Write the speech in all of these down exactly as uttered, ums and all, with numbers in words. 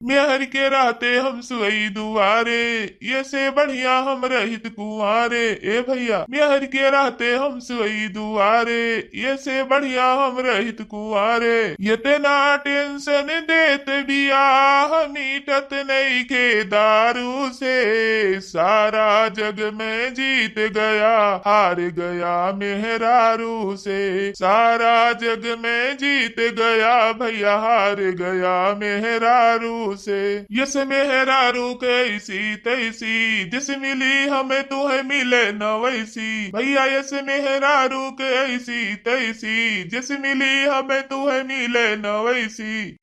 मेहर के रहते हम सुई दुआरे, ये से बढ़िया हम रहित कुंवारे। ए भैया, मेहर के रहते हम सुई दुआरे, ये से बढ़िया हम रहित कुंवारे। इतना tension देत बियाह मीटत नइखे दारू से, सारा जग में जीत गया, हार गया मेहरारू से। सारा जग में जीत गया भैया, हार गया मेहरारू से। यस मेहरारू के ऐसी तैसी, जिस मिली हमें तुहे मिले न वैसी। भैया यस मेहरारू के ऐसी तैसी, जिस मिली हमें तुहे मिले न वैसी।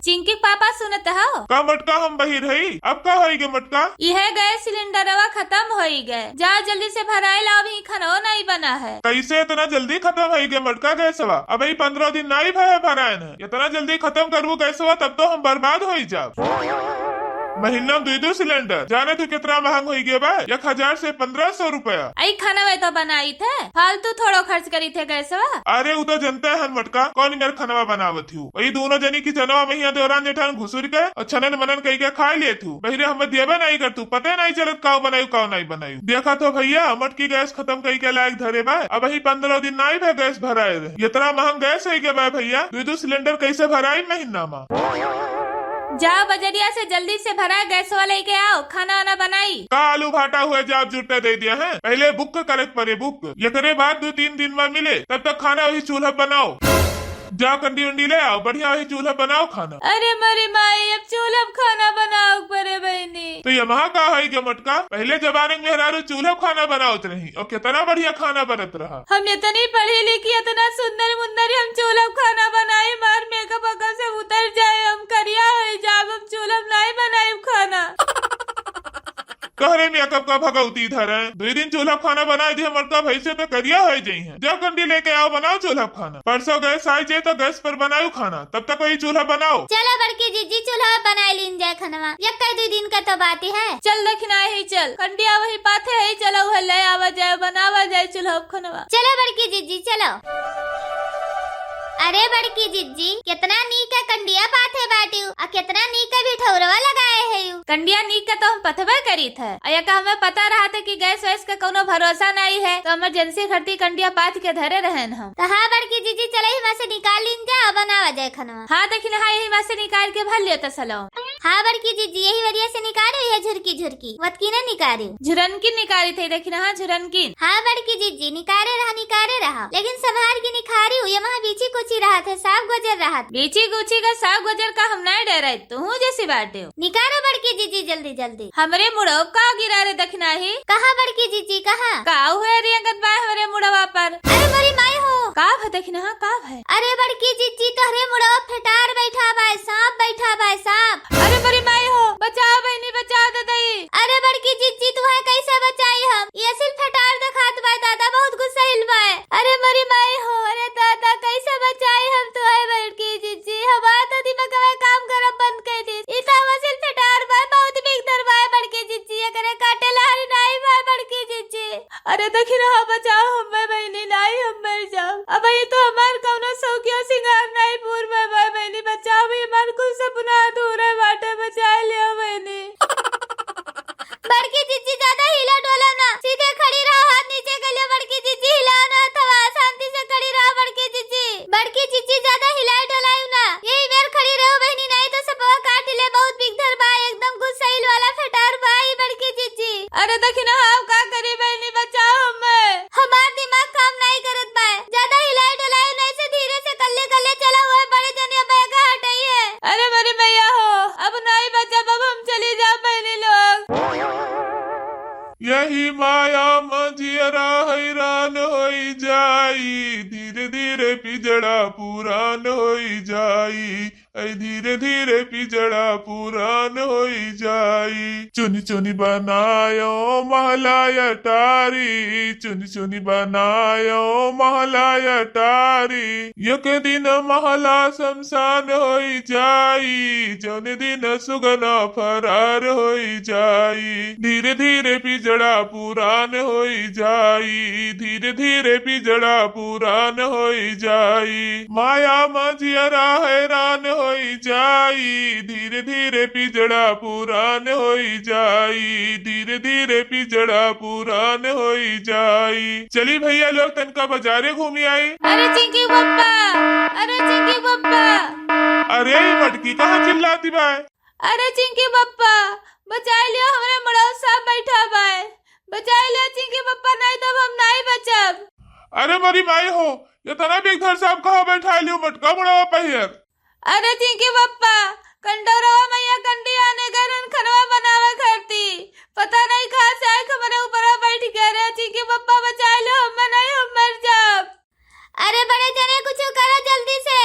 चिंकी पापा सुनत हो? का मटका हम बहिर हई? अब का होई गे मटका? इहे गैस सिलेंडरवा खतम होई गे। जाओ जल्दी से भराए लाओ, अभी खानो नाई बना है। कैसे इतना जल्दी खतम होई गे मटका गैसवा? अबही पन्द्रह दिन नाई भए भराएन है। इतना जल्दी खतम करबू गैसवा तब तो हम बर्बाद होई जाब। महीना में दुई दुई सिलेंडर, जाने तू कितना महंग होई गे बा? एक हजार से पन्द्रह सौ रुपया। आई खाना वे तो बनाई थे, फालतू थोड़ो खर्च करी थे गैसवा। अरे उ तो जनते हन मटका, कौन मेर खनवा बनावत हूँ। वही दोनों जनी की जनवा में हिया देवरान जेठान घुसुर के और छनन मनन कई के खाए लिए थू। बहिरे हमें देबे नहीं कर तू, पते नहीं चलत काव बनायु काव नहीं बनायु। देखा तो भैया, मटकी गैस खतम कई के लायक धरे बा। अबही पन्द्रह दिन नहीं भे गैस भराए रहे। इतना महंग गैस है के बा भैया, दुई दुई सिलेंडर कैसे भराई महीना मा? जाओ बजरिया से जल्दी से भरा गैसवा लेके आओ, खाना वाना बनाई। का आलू भाटा हुए जाओ जुट्टा दे दिया है, पहले बुक करे के परे बुक, एकरे बाद दो तीन दिन में मिले, तब तक खाना वही चूल्हा बनाओ। जाओ कंडी उंडी ले आओ, बढ़िया वही चूल्हा बनाओ खाना। अरे मरी माई, अब चूल्हा पे खाना बनाओ के परे बहिनी। तो ये महा का है के मटका, पहले जमाने में मेहरारू चूल्हा पे खाना बनावत रही और कितना बढ़िया खाना बनत रहा। हम इतनी पढ़ी लिखी, इतना सुंदर मुंदर, हम चूल्हा पे खाना बनाई, मार मेकअप अकअप से उतर जाए, हम करिया हो जाब, हम चूल्हा पे नहीं बनाई खाना। तोहरे मेकअप का भगौती धरे, दुई दिन चूल्हा पे खाना बनाए दिए मटका, भैंसे तो करिया हो जाई हैं। जा कंडी लेके आओ, बनाओ चूल्हा पे खाना। परसों गैस आई जाए तो गैस पर बनाओ खाना, तब तक वही चूल्हा बनाओ। चलो बड़की जीजी, चूल्हा बनाए लीन जाए खनवा, यक्का दुई दिन का तो बात है। चल दखिना ही चल, कंडिया वही पाथे है, चलो वह ले आवा जाए, बनावा जाए चूल्हा पे खनवा। चलो बड़की जीजी चलो। अरे बड़की जीजी, कितना नीक कंडिया पाथे बाटिउ, आ कितना नीक बिठौरवा लगाए है यू। कंडिया नीक का तो हम पथबे करी थे, आ यका हमें पता रहा था कि गैस वैस का कोनो भरोसा नहीं है, तो इमरजेंसी खरती कंडिया पाथ के धरे रहन हम। तो हाँ बड़की जीजी, चलो हिमा से निकाल लीन जा, बनावा जाए खनवा। हाँ दखिना, हाँ यही हिमा से निकाल के भर लियो तो सलो। हाँ बड़की जीजी, यही वरिया से निकालो, यह झुरकी झुरकी, वतकी ना निकालो। झुरनकी निकारी थे, दखिना, हाँ झुरनकी। हाँ बड़की जीजी, निकारे रहा, निकारे रहा, लेकिन संभाल के निखारी हुई, वहाँ बीची कुची रहा थे, साफ गुजर रहा थे। बीची कुची का साफ गुजर का हम नहीं डरे, तू जैसी बाटे हो। निकारो बड़की जीजी जल्दी जल्दी। हमरे मुड़ो का गिरा रे दखिना ही? कहाँ बड़की जीजी, कहाँ? का हुए रे अंगद बाय हमरे मुड़वा पर? अरे मोरी माई हो। का भा दखिना, हाँ, का भा? अरे बड़की जिज्जी, तोहरे मुड़वा फेटार बैठा बाय, सांप बैठा बाय, सांप। अरे मोरी माई हो, बचाओ बहिनी, बचाओ ददई। अरे बड़की जिज्जी, तुहे कैसे बचाई हम? ये असिल फेटार देखात बाय दादा, बहुत गुस्साइल बाय। अरे मोरी माई हो, अरे दादा, कैसे बचाई हम तुहे बड़की जिज्जी? हमार तो दिमागवा काम करब बंद कर दी। ई तो हम असिल फेटार बाय, बहुत बिगदर बाय बड़की जिज्जी, एकरे काटे लारी नाई बाय बड़की जिज्जी। अरे दखिनहा, बचाओ हम्मे बहिनी, नाई हम मर जाब। अबही तो हमार कौनो शौकिया सिंगार नाई पूर में बा बहिनी, बचाओ, अबही हमार कुल सपना अधूरे बाटे, बचाए लियो बहिनी। बड़की जिज्जी ज्यादा हिला डोला ना, सीधे खड़ी रहो, हाथ नीचे कर लियो बड़की जिज्जी, हिलाओ ना हथवा, शांति से खड़ी रहो बड़की जिज्जी। बड़की जिज्जी ज्यादा हिलाए डोलायू ना, यही मेर खड़ी रहो बहिनी, नाई तो सपवा काट ले, बहुत बिगदर बा, एकदम गुस्सैल वाला फेटार बा ई बड़की जिज्जी। अरे दखिनहा, अब का करी बहिनी, बचाओ हम्मे। हमार दिमाग काम नाई करत बा, ज्यादा हिलाई डुलाई नाई से धीरे से कल्ले कल्ले चला हुआ है, बड़े जने अब एका हटाई है। अरे मोरी मैया हो, अब नाई बचब, अब हम चली जाब बहिनी लोग। यही माया में जियरा हैरान होई जाई, धीरे धीरे पिजड़ा पुरान होई जाई। ऐ धीरे धीरे पिजड़ा पुरान होई जाई। चुनी चुनी बनायो महला अटारी, चुनी चुनी बनायो महला अटारी। एक दिन महला शमशान होई जाई, जौन दिन सुगना फरार होई जाई। धीरे धीरे पिजड़ा पुरान होई जाई, धीरे धीरे पिजड़ा पुरान होई जाई। माया मा जियरा हैरान होई जाई, धीरे धीरे पिजड़ा पुरान होई जाई, धीरे धीरे पिजड़ा पुरान होई जाई। चली भैया लोग तनका बाजारे घूमी आई। अरे चिंकी बप्पा, अरे चिंकी बप्पा। अरे ई मटकी कहाँ चिल्लाती बा? अरे चिंकी बप्पा, बचाई लियो, हमरे मड़वा साँप बैठा बाय। बचाई लियो चिंकी बप्पा, नाहीं तब हम नाहीं बचब। अरे मोरी माई हो, एतना बेगधर साँप कहाँ बैठाई लियो मटका मड़वा पहियर? अरे चिंकी बप्पा, कंडौरवा मइया कंडी आने गरन खनवा बनावे खरती। पता नाहीं कहाँ से आइके हमरे ऊपरवा बैठ गया। अरे चिंकी बप्पा बचाई लियो, हम नाहीं, हम मर जाब। अरे बड़े जने कुछ करो जल्दी से,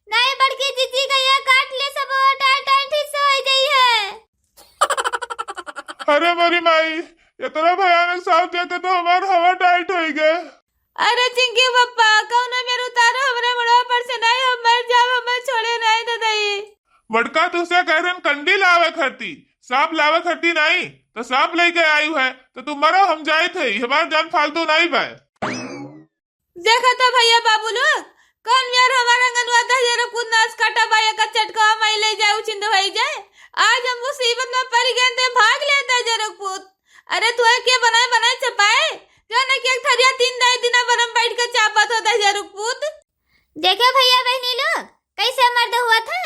नाहीं बड़की जिज्जी गइया काट ले सब, टाइट टाइट हिस्सा होइ जाई है। अरे मोरी माई, एतना भयानक साँप देख के तो हमार हवा टाइट होइ गए। अरे चिंकी बप्पा, कौनो मेर उतारो हमरे मुड़वा पर से, नाहीं हम मर जाब, हमें छोड़े नाहीं ददई। मटका तुसे कह रहन कंडी लावे खरती, साँप लावे खरती नाहीं, तो साँप लइके आयु है, तो तू मरो हम जाइत है, हमार जान फालतू नाहीं बाय। देखा तो भैया बाबू लोग, कौन यार हमार अंगनवा दहिजरो पूत नास काटा बा, एकर चटकवा माई ले जाए, उचिंद होई जाए। आज हम मुसीबत में पड़ गए, ते भाग ले दहिजरो पूत। अरे तू के बनाए बनाए चपाए, जो न कि एक थरिया तीन दाई दिना भर में बैठ के चापत हो दहिजरो पूत। देखे भैया बहिनी लोग, कैसे मर्द हुआ था,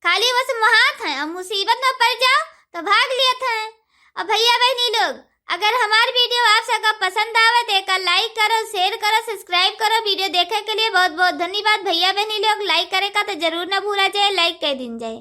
खाली बस मुहात हैं, अब मुसीबत में पड़ जाओ तो भाग लियत हैं। अब भैया बहिनी लोग, अगर हमार video आप सबका पसंद आवे तो एका like करो, share करो, subscribe करो। Video देखे के लिए बहुत बहुत धन्यवाद। भैया बहिनी लोग like करे का तो जरूर ना भूला जाए, like कर दीन जाए।